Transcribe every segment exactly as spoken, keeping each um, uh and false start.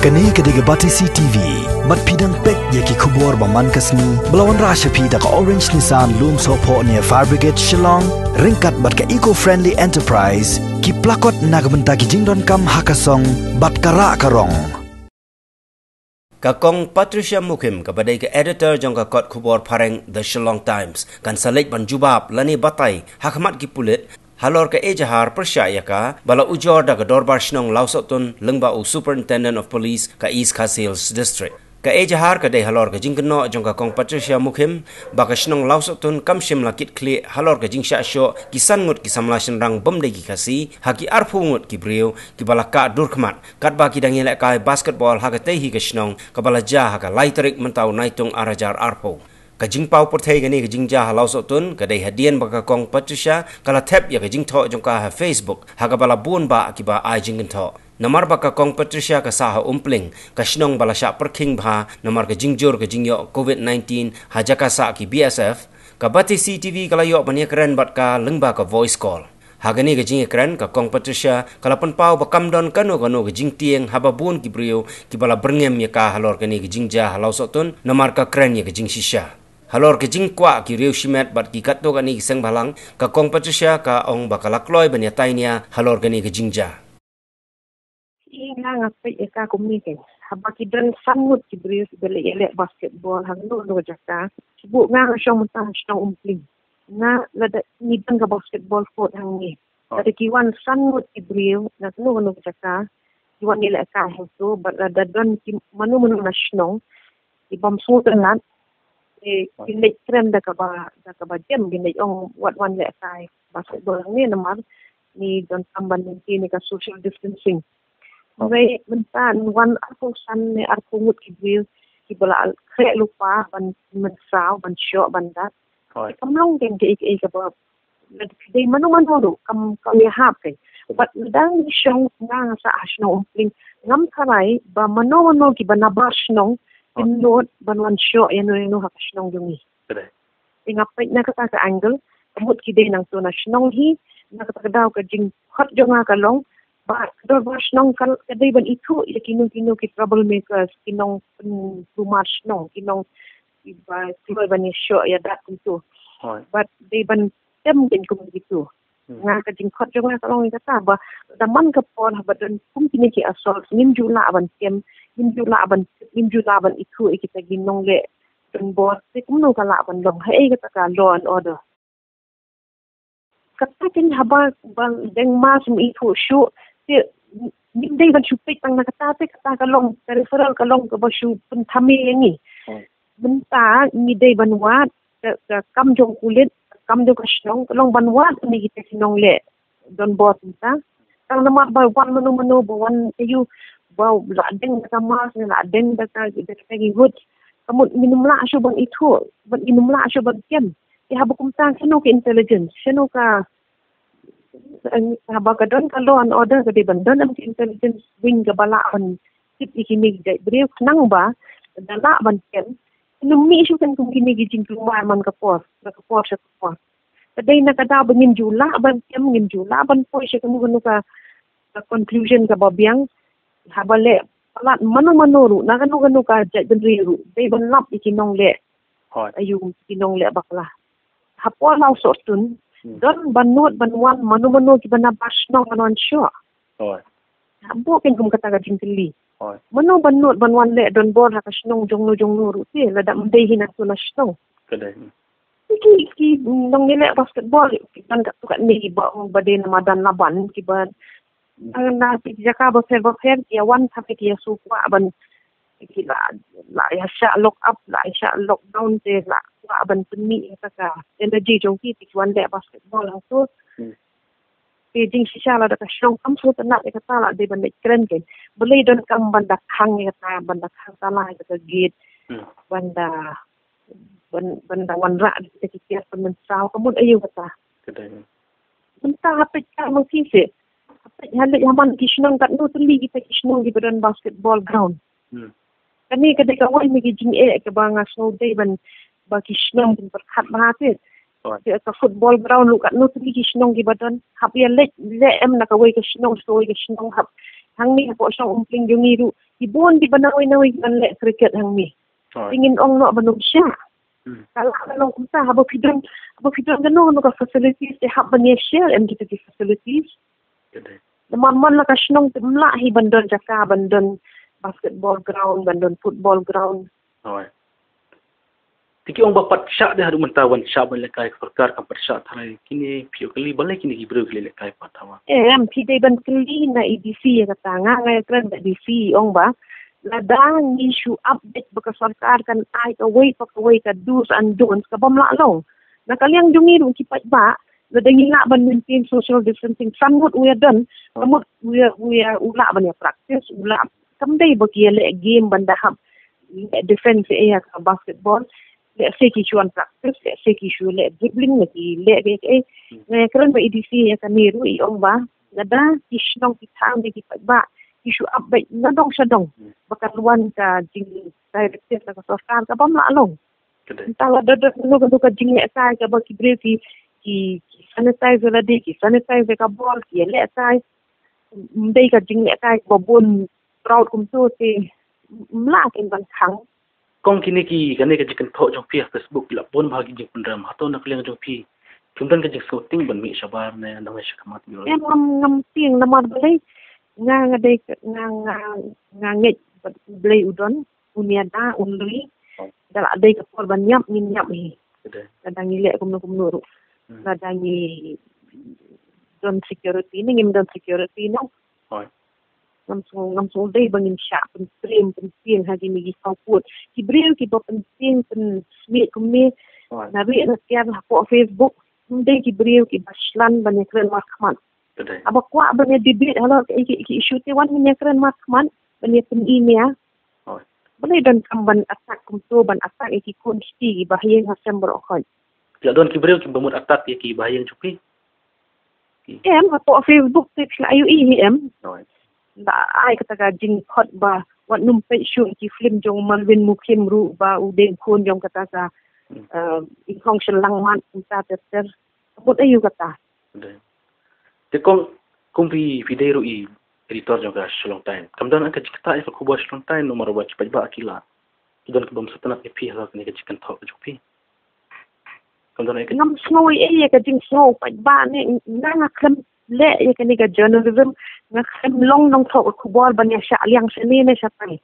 Kane ka dei ka Batesi T V. Bad phi dang peit ïa ki khubor ba man ka sngi ba la wanrah sha phi da ka Orange Nissan Lumsohphoh near Fire Brigade Shillong, ryngkat bad ka Eco Friendly Enterprise, ki plakot na ka bynta ki jingdonkam ha ka song bad ka rah ka rong. Ka Kong Patricia Mukhim, kaba dei ka editor jong ka kot khubor phareng The Shillong Times, kan sa leit ban jubab lane batai ha khmat ki pulit halor ka ejahar pyrshah ïa ka ba la ujor da ka Dorbar Shnong Lawsohtun lyngba u Superintendent of Police ka East Khasi Hills District. Ka ejahar ka dei halor ka jingkynnoh jong ka Kong Patricia Mukhim ba ka shnong Lawsohtun kam shym la kit khlieh halor ka jingshah shoh ki san ngut ki samla shynrang bym dei ki Khasi ha ki arphew ngut ki briew kiba la kah dur khmat katba ki dang ïalehkai basketball ha katei hi ka shnong, kaba la jia ha ka lai tarik mynta u Naitung ar hajar arphew. Ka jingpaw pyrthei kane ka jingjia ha Lawsohtun ka dei hadien ba ka Kong Patricia ka la thep ïa ka jingthoh jong ka ha Facebook, ha kaba la bun bah kiba ai jingkynthoh. Namar ba ka Kong Patricia ka sah ha Umpling, ka shnong ba la shah pyrkhing bha namar ka jingjur ka jingïoh covid nineteen ha jaka sah ki B S F, ka Batesi T V ka la ïoh ban ïakren bad ka lyngba ka voice call. Ha kane ka jingïakren, ka Kong Patricia ka la pynpaw ba kam don kano kano ka jingtieng haba bun ki briew kiba la byrngem ïa ka halor kane ka jingjia ha Lawsohtun namar ka kren ïa ka jingshisha. Halor ka jingkwah ki riew shimet bad ki katto katne ki seng bhalang, ka Kong Patricia ka ong ba ka la kloi ban ïatai nia halor kane ka jingjia. Ïa nga, nga peit ïa ka kumne keiñ. Haba ki don san ngut ki briew kiba leh, ïaleh basketball ha kano kano ka jaka, ki buh nga, nga shong mynta ha shnong Umpling. Nga, lada ngi don ka basketball court hangne, lada ki wan san ngut ki briew na kano kano ka jaka, ki wan ïalehkai hangto, bad lada don ki mano mano na shnong, ki bym sngewtynnat, eh, ki leit kren da kaba, da kaba jem, ki leit ong wat wan lehkai basketball hangne namar ngi donkam ban maintain ïa ka social distancing. Hooid. Hynrei mynta wan arphew san ne arphew ngut ki briew kiba la khreh lypa ban mynsaw, ban shoh, ban dat. Hooid. Kam long keiñ kaei kaei kaba, dei mano mano ruh, kam, kam ïahap keiñ. Bad lada ngi shong, nga, nga sah ha shnong Umpling, ngam tharai ba mano mano kiba nabar shnong kin nud ban wan shoh ïano ïano ha ka shnong jong ngi. Te nga peit na kata ka angle, ka mut ki dei nangto na shnong hi, na kata ka daw ka jingkhot jong nga ka long ba ka dorbar shnong ka, ka dei ban ithuh ïa kino kino ki troublemakers, ki nongpynkulmar shnong, ki nong, kiba kloi ban ïashoh ïadat kumto. Hooid. Bad dei ban tem keiñ kum kito. Hmm. Nga, ka jingkhot jong nga ka long ïa kata ba da man ka por haba don kum kine ki assault, ngim ju lah ban tem, ngim ju lah ban, ngim ju lah ban ithuh ïa kita ki nongleh donbor, te kumno ka lah ban long, haei kata ka law and order. Kata keiñ, haba ba deng mask, ym ithuh shuh, te ngim dei ban shu peit tang na kata, te kata ka long, ka referral ka long kaba shu pynthame ïa ngi. Hmm. Mynta ngi dei ban wad, ka, ka kam jong u pulit, ka kam jong ka shnong ka long ban wad ïa kita ki nongleh donbor mynta. Tang namar ba wan mano mano, ba wan aïu, ba la deng da ka mask ne la deng da ka, da kita ki hood, ka mut ngin ym lah shuh ban ithuh, ban, ngin ym lah shuh ban kem. Te haba kumta, shano ka intelligence, shano ka, eh, haba ka don ka law and order, ka dei ban don em ka intelligence wing kaba lah ban tip ïa kine ki jait briew, khnang ba da lah ban kem, ym mih shuh keiñ kum kine ki jingkulmar man ka por na ka por sha ka por. Ka dei na ka daw ba ngim ju lah ban kem, ngim ju lah ban poi sha kano kano ka, ka conclusion kaba biang. Haba leh palat mano mano ruh na kano kano ka jaitbynriew ruh, dei ban lap ïa ki nongleh. Hooid. Aïu, ki nongleh bakla. Hapoh Lawsohtun, hmm, don ban nud ban wan mano mano kiba nabar shnong ban wan shoh. Hooid. Hap buh keiñ kum kata ka jingkylli. Hooid. Mano ban nud ban wan leh donbor ha ka shnong jongno jongno ruh te, lada ym dei hi nangto na shnong. Ka dei. Ki, ki nongïaleh basketball ki don katto katne ba ong ba dei na madan Laban, kiba dang na ki jaka bapher bapher ki ïa wan, tang ki ïa shu kwah ban, ki la, la ïa shah lock up, la ïa shah lockdown, te la kwah ban pynmih ïa ka, ka energy jong ki, te ki wan leh basketball hangto. Hmm. Te jingshisha lada ka shnong kam sngewtynnat ïa kata, la dei ban leit kren keiñ. Balei donkam ban da khang ïa kata, ban da khang tala ïa kata gate, hmm, ban da, ban, ban da wanrah ïa kita ki tiar pynmynsaw, ka mut aïu kata. Ka dei. Mynta ha peit ka, ma phi seh, ha peit ha leit ha man ki shnong, katno tylli kita ki shnong kiba don basketball ground. Hmm. Kane ka dei kawei na ki jingeh kaba nga sngew dei ban, ba ki shnong kin pyrkhat bha te. Hooid. Te ka football ground ruh katno tylli ki shnong kiba don. Hap ïa leit leh em na kawei ka shnong sha kawei ka shnong, hap Hangne hapoh shong Umpling jong ngi ruh ki bun kiba nawei nawei kiban leh cricket hangne. Te ngin ong noh ban ym shah. Ka lah ban long kumta, haba phi don, haba phi don kano kano ka facilities te hap ban ïa share em kita ki facilities. Namar man la ka shnong te ym lah hi ban don jaka ban don basketball ground, ban don football ground. Te ki ong ba pat shah de haduh mynta wan shah ban lehkai, ka sorkar kam pat shah tharai, kine phi ïoh kylli balei kine ki briew ki lehkai pat hawa. Em, phi dei ban kylli na A D C ïa kata, nga nga ïakren bad A D C, ong ba lada ngi shu update ba ka sorkar kan ai kawei pa kawei ka do's and don'ts, ka bym lah long. Na ka liang jong ngi ruh ki paidbah, lada ngi lah ban maintain social distancing, san ngut u ïa don, san ngut u ïa, u ïa, u lah ban ïa practice, u lah, kam dei ba ki ïa leh game ban da hap leh defense ïa ka basketball. Lehse ki shu wan practice, lehse ki shu leh dribbling, lehse ki leh kaei kaei. Nga ïakren bad A D C ïa kane ruh, i ong ba lada ki shnong ki thaw ne ki paidbah ki shu update na dong sha dong ba kan wan ka jingdirective na ka sorkar, ka bym lah long. Mynta lada don kano kano ka jinglehkai kaba ki briew ki, ki, ki sanitize ïa lade, ki sanitize ïa ka ball, ki ïa lehkai. Ym dei ka jinglehkai kaba bun crowd kumto te ym lah kin ban khang. Kong, kine ki, kane ka jingkynthoh jong phi ha Facebook ki la bun bha ki jingpynrem. Hato na ka liang jong phi phim don ka jingsngewtieng ban mih shabar ne nang shakhmat? Em, ngam, ngam tieng namar balei nga, nga dei, nga, nga, nga ngeit bad U Blei u don, un ïada, un ri. Da la dei ka por ban ïap, ngin ïap hi. Lada ngi leh kumno kumno ruh. Lada ngi don security ne ngim don security ne. Ngam sngew, ngam sngew dei ba ngin shah pyntriem pyntieng ha kine ki khawpud. Ki briew kiba pyntieng pynsmit kumne na rieh na tiar hapoh Facebook, ym dei ki briew kiba shlan ban ïakren markhmat. Haba kwah ban ïa debate halor ki, ki, ki issue te wan ngin ïakren markhmat ban ïa pyni nia. Balei donkam ban attack kumto, ban attack ïa ki khun kti kiba ha ïing ha sem baroh khoit? Phi la don ki briew kiba mut attack ïa ki bahaïing jong phi? Em, hapoh Facebook te phi la ïohi hi em. La ai kata ka jingkhot ba wat nym peit shuh ki film jong Marvin Mukim ruh ba u dei khun jong kata ka, eh, i khong shyllangmat kumta ter ter. Mut aïu kata? Te kong, kum phi, phi dei ruh i editor jong ka Shillong Times, kam don ka jingktah ïa ka khubor Shillong Times namar ba ki paidbah ki la, ki don kibym sngewtynnat ïa phi ha kane ka jingkynthoh ka jong phi. Kam don ka. Ngam sngew ei ei ïa ka jingsngew paidbah ne, nga, nga khlem leh ïa kane ka journalism, nga khlem long nongthoh ka khubor ban ïa shah liang shane ne shatai.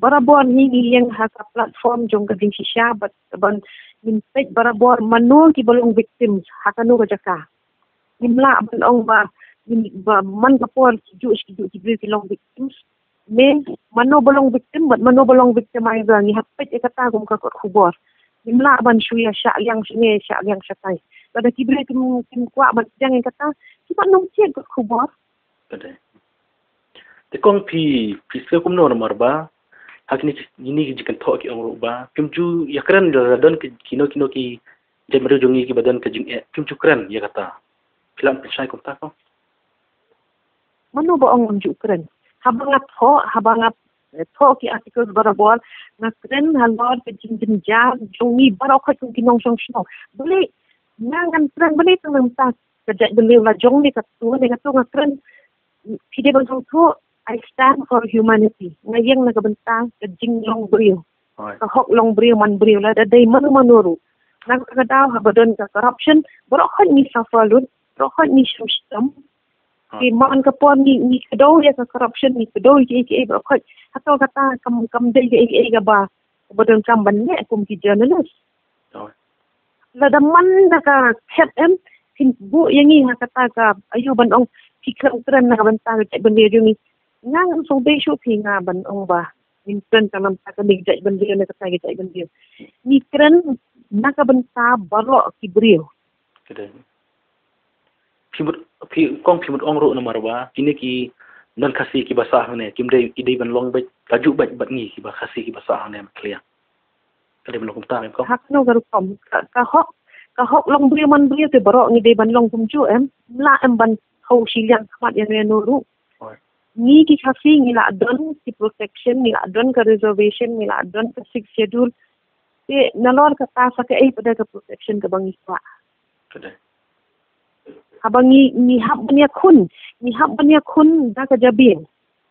Barabor ngi ngi ïeng ha ka platform jong ka jingshisha bad ban ngin peit barabor mano kiba long victims ha kano ka jaka. Ngim lah ban ong ba, ngim, ba man ka por kijuh kijuh ki briew ki long victims. Ne mano ba long victim bad mano ba long victimizer, ngi hap peit ïa kata kum ka kot khubor. Ngim lah ban shu ïa shah liang shane shah liang shatai. Lada ki briew kim, kim kwah ban pdiang ïa kata, ki ban nym thied kot khubor. Te kong, phi, phi sngew kumno namar ba ha kine, kine ki jingkynthoh ki ong ruh ba phim ju ïakren lada don ki, kino kino ki jaitbynriew jong ngi kiba don ka jingeh, phim ju kren ïa kata. Phi lah pynshai kumta kong? Mano ba ong ngam ju kren? Haba nga thoh, haba nga, eh, thoh ki articles barabor, nga kren halor ka jingjynjar jong ngi baroh khoit kum ki nongshong shnong. Balei nga ngan kren, balei tang nangta ka jaitbynriew la jong ne kato ne kato, nga kren. Phi dei ban sngewthuh, I stand for humanity. Nga ïeng na ka bynta ka jinglong briew. Ka hok long briew man briew, lada dei mano mano ruh. Na kata ka daw haba don ka corruption, baroh khoit ngi suffer lut, baroh khoit ngi shong shitom. Te man ka por ngi, ngi kdew ïa ka corruption, ngi kdew ïa kiei kiei baroh khoit. Hato kata kam, kam dei kiei kiei kaba, kaba donkam ban leh kum ki journalist? Lada man da ka khet em, phin buh ïa ngi ha kata ka, aïu ban ong phi khlem kren na ka bynta ka jaitbynriew jong ngi. Nga ngam sngewbha shuh phi, nga ban ong ba ngim kren ka bynta kane ka jaitbynriew ne kata ka jaitbynriew. Ngi kren na ka bynta baroh ki briew. Phi mut, phi kong, phi mut ong ruh namar ba kine ki non Khasi kiba sah hangne kim dei, ki dei ban long beit, kajuh beit bad ngi kiba Khasi kiba sah hangne, ma khlieh. Ka dei ban long kumta em kong? Ha kano ka rukom? Ka, ka hok, ka hok long briew man briew te baroh ngi dei ban long kumjuh em. Ym lah em ban thaw shiliang khmat ïano ïano ruh. Ngi ki Khasi ngi lah don ki protection, ngi lah don ka reservation, ngi lah don ka Sixth Schedule. Te nalor kata sa kaei pat ka protection kaba ngi kwah? Haba ngi, ngi hap ban ïakhun, ngi hap ban ïakhun da ka jabieng.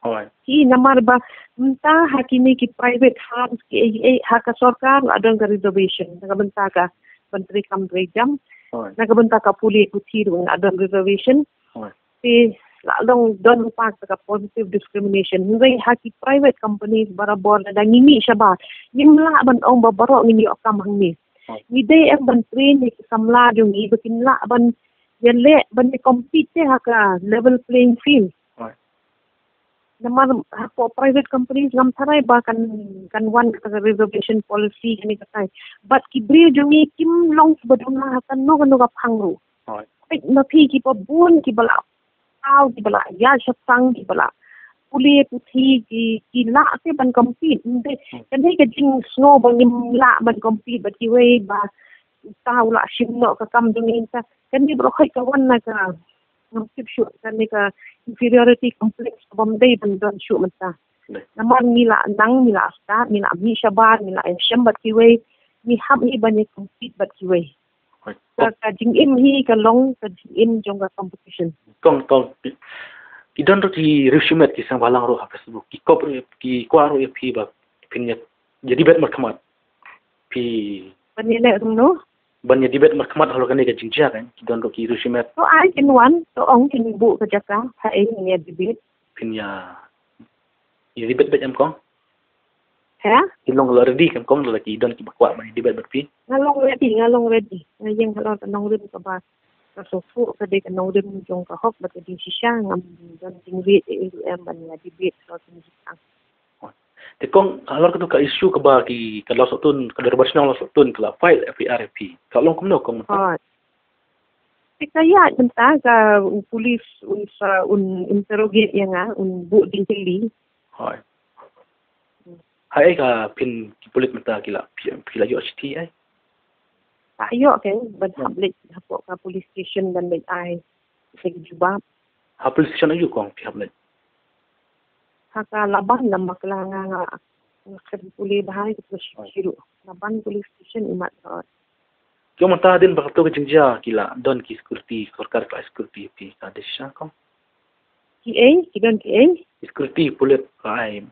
Hoi. Ki namar ba mynta ha kine ki private farms ki ei ei ha ka sorkar la don ka reservation na ka bynta ka ban trei kam trei jam. Hoi. Na ka bynta ka pule puthi ruh la don reservation. Hoi. Te la long don pat ka positive discrimination. Hynrei ha ki private companies barabor lada ngi mih shabar, ngim lah ban ong ba baroh ngin ïoh kam hangne. Hoi. Ngi dei em ban train ïa ki samla jong ngi ba kin lah ban ïaleh ban ïa compete te ha ka level playing field. Hoi. Namar hapoh private companies ngam tharai ba kan, kan wan ka reservation policy kane katai. Bad ki briew jong ngi kim long kiba duna ha kano kano ka phang ruh. Hoi. Peit ma phi kiba bun kiba la thaw kiba la ïaid shatang kiba la pule puthi ki, ki lah te ban compete. Ynde, hmm, kane ka jingsngew ba ngim lah ban compete bad kiwei ba uta u la shim noh ka kam jong ngi, kane baroh ka wan na ka, ngam tip shuh, kane ka inferiority complex bym dei ban don shuh mynta. Namar ngi la nang, ngi la stad, ngi la mih shabar, ngi la ïashem bad kiwei, ngi hap hi ban ïa compete bad kiwei. Ka, ka jingim hi ka long ka jingim jong ka competition. Kong, kong, ki, ki don ruh ki riew shimet ki seng bhalang ruh ha Facebook. Ki kop ruh, ki kwah ruh ïa phi ba phin ïa, ïa debate markhmat. Phi ban ïa leh kumno? Ban ïa debate markhmat halor kane ka jingjia kan. Ki don ruh ki riew shimet. To ai kin wan, to ong kin buh ka jaka, ha ei ïa debate. Phin ïa, ïa debate bad em kong? He? Ki long la ready kan kong, la ki don kiba kwah ban debate bad phi? Nga long ready, nga long ready. Nga ïeng halor ka nongrim kaba ka sngewthuh ka dei ka nongrim jong ka hok bad ka jingshisha, ngam don jingrit ei ei ruh em ban ïa debate halor ka jingshisha. Te kong, halor kato ka issue kaba ki, ka la sot tun, ka dorbar shnong la sot tun, ka la file F I R ïa phi. Ka long kumno kong mynta? Hooid. Te ka ïaid mynta ka u police un sa, un interrogate ïa nga, un buh jingkylli. Hooid. Haei ka phin ki pulit mynta ki la, phi, phi la ïoh shithi ei? Ka ïoh kan, ban hap leit hapoh ka police station ban leit ai sa ki jubab. Ha police station aiu kong phi hap leit? Ha ka Laban, la ma ka la nga, nga, nga khlem pule bha ïa ka police station. Laban police station imat ka. Ki ong mynta hadien ba kato ka jingjia ki la don ki security, sorkar ka la ai security phi, ka dei shisha kong? Ki ei, ki don ki ei? Security, pulit ka ai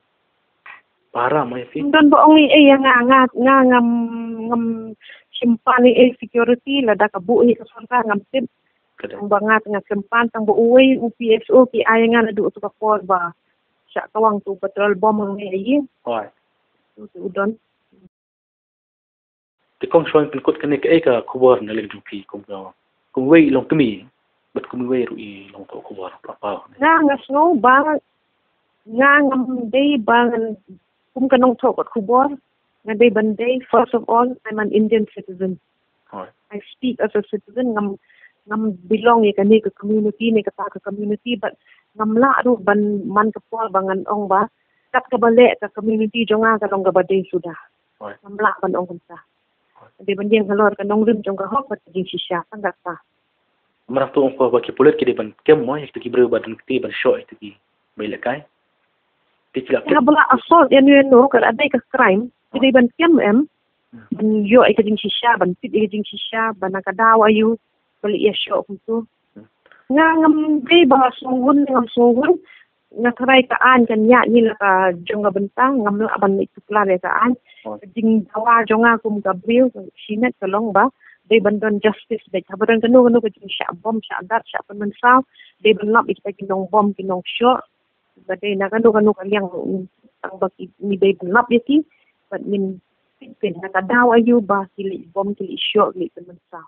pahara mo ïa phi? Don ba ong ei ei ïa nga, nga, nga ngam, ngam shim pan ei ei security, lada ka buh hi ka sorkar ngam tip. Ka dei. Tang ba nga, nga shim pan tang ba uwei u P S O ki ai ïa nga naduh tu ka por ba shah kawang tu patrol bom hangne ïa. Hooid. Tu, tu u don. Te kong shuwa pynkut kane kaei ka khubor na liang jong phi kum ka, kum wei i longkmie bad kum wei ruh i longthoh khubor, papa. Nga, nga sngew ba nga ngam dei ba ngan, kum ka nongthoh kot khubor, nga dei ban dei, first of all, I'm an Indian citizen. Hooid. I speak as a citizen, ngam, ngam belong ïa kane ka community ne kata ka community, but ngam lah ruh ban man ka por ba ngan ong ba kat kaba leh ka community jong nga ka long kaba dei suda. Hooid. Ngam lah ban ong kumta. Hooid. Dei ban ïeng halor ka nongrim jong ka hok bad ka jingshisha, tang kata. Namar to ong ko ba ki pulit ki dei ban kem mo ïa kito ki briew ba don kti ban shoh ïa kito ki bai lehkai. Te ki la kem. Haba la assault ïano ïano, ka la dei ka crime, ki dei ban kem em. Hmm. Ban ïoh ïa ka jingshisha, ban tip ïa ka jingshisha, ba na ka daw aiu ba la ïa shoh kumto. Hmm. Nga ngam dei ba nga sngewhun, ngam sngewhun. Nga tharai ka aiñ kan ïaid hi la ka jong ka bynta, ngam lah ban leit tuklar ïa ka aiñ. Oh. Ka jingdawa jong nga kum ka briew, ka shimet ka long ba dei ban don justice beit. Haba don kano kano ka jingshah bom, shah dat, shah pynmynsaw, dei ban lap ïa kita ki nongbom, ki nongshoh. Ba dei na kano kano ka liang, tang ba ki, ngi dei ban lap ïa ki, bad ngin tip pyn na ka daw aiu ba ki leit bom, ki leit shoh, ki leit pynmynsaw.